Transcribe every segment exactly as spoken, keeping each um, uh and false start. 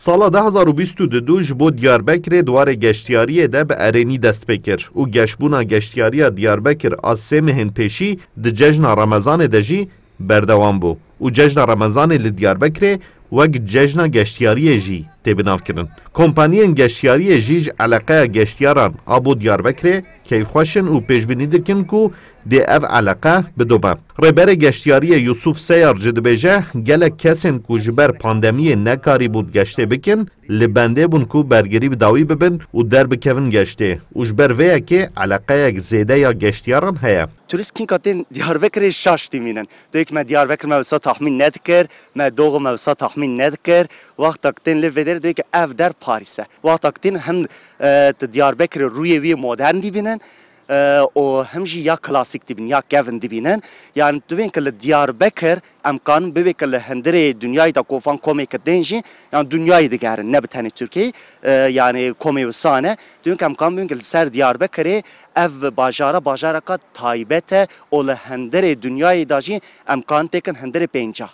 Sala du hezar û bîst û du ji bo Diyarbekirê di warê geştiyariyê de bi erênî dest pê kir û geşbûna geştiyariya Diyarbekir a sê mehên pêşî di cejna Remezanê de jî berdewam bû û cejna Remezanê li Diyarbekirê wek cejna geştiyariyê jî tê binavkirin. Kompaniyên geştiyariyê jî ji eleqeya geştiyaran a bo Diyarbekirê keyfxweş in û pêşbînî dikin ku dê ev eleqe bidome. Rêberê geştiyariyê Yusuf Seyar jî dibêje, gelek kesên ku ji ber pandemiyê nekarîbûn geştê bikin, li bendê bûn ku bergirî bi dawî bibin û derbikevin geştê û ji ber vê yekê eleqeyek zêde ya geştiyaran heye. Turîst kînka tên Diyarbekirê şaş dimînin. Dê ki me Diyarbekir me wisa tahmîn nedikir, me doxu me wisa tahmîn nedikir. Wexta ki tên li vê derê dê ki ev der Parîs e. Wexta ki tên hem, e, di Diyarbekirê rûyê wî modern dibînin, e, û hem jî ya klasîk dibînin, ya kevin dibînin. Yani dibên ki li Diyarbekir em kanin bibê ki li hindirê dinyayê de kofan komê ki tên jî, yani dinyayê digerin, ne bi tenê Tirkiyeyê, e, yani komê wisa ne. Dibên ki em kanin bibên ki li ser Diyarbekirê ev bajara, bajareka taybet e û li hindirê dinyayê de jî em kanin têkin hindirê pênca.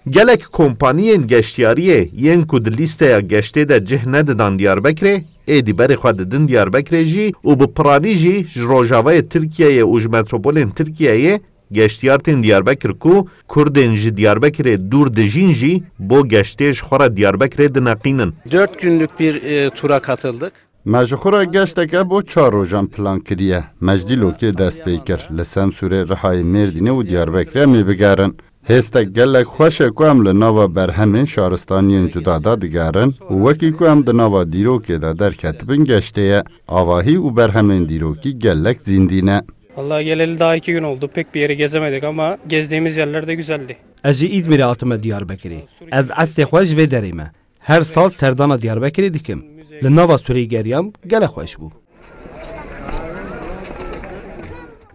Gelek kompaniyên geştiyariyê yên ku di lîsteya geştê de cih nedidan Diyarbekirê, êdî berê xwe didin Diyarbekirê jî û bi piranî jî ji rojavayê Tirkiyeyê û ji metropolên Tirkiyeyê geştiyar tên Diyarbekir ku Kurdên ji Diyarbekirê dûr dijîn jî bo geştê ji xwe re Diyarbekirê dineqînin. Dört günlük bir, e, tura katıldık. Me ji xwe re geşteke bo çar rojan plan kiriye. Me ji dîlokê dest pê kir. Li Semsûrê, Rihayê, Mêrdînê û Diyarbekirê em ê bigerin. Hêstek gelek xweş e ku em li nava berhemên şaristaniyên cuda de digerin û wekî ku em di nava dîrokê de derketibin geştê ye. Avahî û berhemên dîrokî gelek zîndî ne. Vallahi geleli daha iki gün oldu. Pek bir yere gezemedik ama gezdiğimiz yerler de güzeldi. Ez ji Îzmîrê hatime Diyarbekirê. Ez estê xwe ji vê derê me. Her sal serdana Diyarbekirê dikim. Li nava Sûrê geriyam, gelek xweş bû.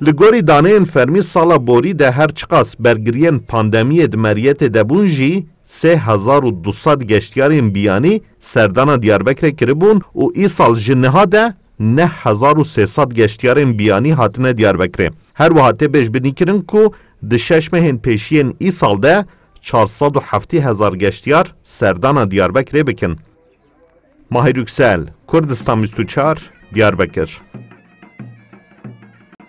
Li gorî daneyên fermî sala borî de her çiqas bergiriyên pandemiyê di meriyetê de bûn jî, sê hezar û du sed geştiyarên biyanî serdana Diyarbekirê kiribûn û îsal ji niha de neh hezar û sê sed geştiyarên biyanî hatine Diyarbekirê. Her wiha tê pêşbînîkirin ku di şeş mehên pêşiyên îsal de çar sed û heftê hezar geştiyar serdana Diyarbekirê bikin. Mahir Yüksel, Kurdistan bîst û çar, Diyarbekir.